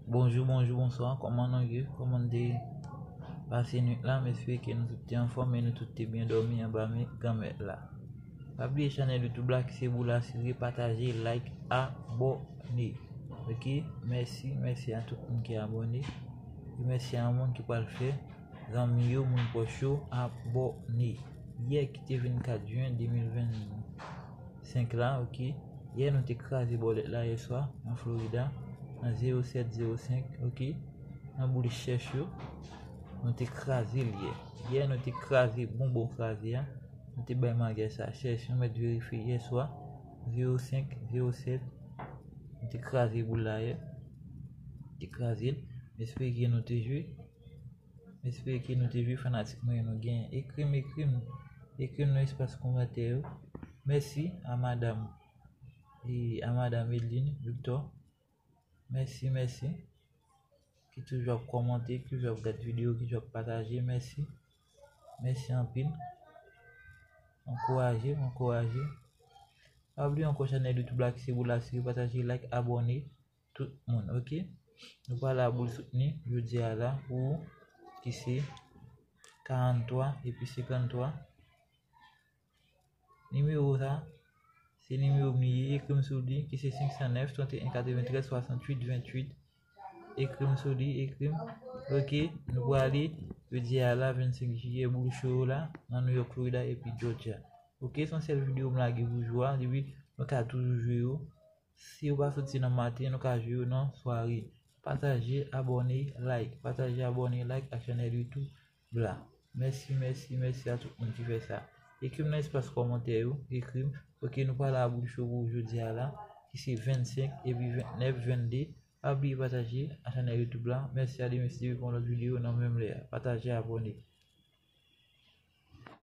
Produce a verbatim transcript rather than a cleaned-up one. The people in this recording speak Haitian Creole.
Bonjou, bonjou, bonswa. Kòman nou ye? Kòman nou te pase nwit la? M espere ke nou tout te anfòm e nou tout te byen dòmi anba men Granmèt la. Pa bliye chanèl YouTube la ki se Boul Asire, pataje, like, abòne. Ok? Mèsi, mèsi a tout moun ki abòne. E mèsi a moun ki pral fè zanmi yo, moun pwòch yo abòne. Yè ki te vennkat jen de mil vennsenk la, ok? Yè nou te kraze bòlèt la yè swa nan Florida, nan zewo sèt zewo senk, ok? Nan boul chèch yo, nou te kraze l yè. Yè nou te kraze bon bon kraze a. Nou te bay magè sa chèch, nou mèt verifye yè swa, zewo senk zewo sèt. Nou te kraze boul la yè. Te kraze l. M espere ke nou te jwe. M espere ke nou te jwe, fanatik mwen yo, nou genyen. Ekri m, ekri m. Ekri m nan espas kòmantè yo. Mèsi a madanm, e a madanm Edeline Victor. Mèsi, mèsi. Ki toujou ap kòmante, ki toujou ap gad videyo, ki toujou ap pataje. Mèsi. Mèsi anpil. Ankouraje m, ankouraje m. Pa bliye ankò chanèl YouTube la ki se Boul Asire, pataje, like, abòne. Tout moun, ok? Nou pral la pou l soutni jodi a la pou ki se karant twa epi senkant twa. Nimewo sa, se nimewo m li ye, ekri m sou li, ki se senk san nèf, trant e en, katreventrèz, swasanntuit, venntuit. Ekri m sou li, ekri m. Ok, nou prale jodi a la, vennsenk jiyè, boul cho yo la, nan New York, Florida, epi Georgia. Ok, se yon sèl videyo m lage pou jou a, depi nou ka toujou jwe yo. Si yo pa soti nan maten, nou ka jwe yo nan sware. Pataje, abòne, like. Pataje, abòne, like ak chanèl YouTube la. Mèsi, mèsi, mèsi a tout moun ki fè sa. Ekri m nan espas kòmantè yo, ekri m. Ok, nou pral la pou cho pou jodi a la, ki se vennsenk, epi vennèf, vennde. Pa bliye pataje a chanèl YouTube la. Mèsi a demen si depi pou yon lòt videyo nan menm lè a. Pataje, abòne.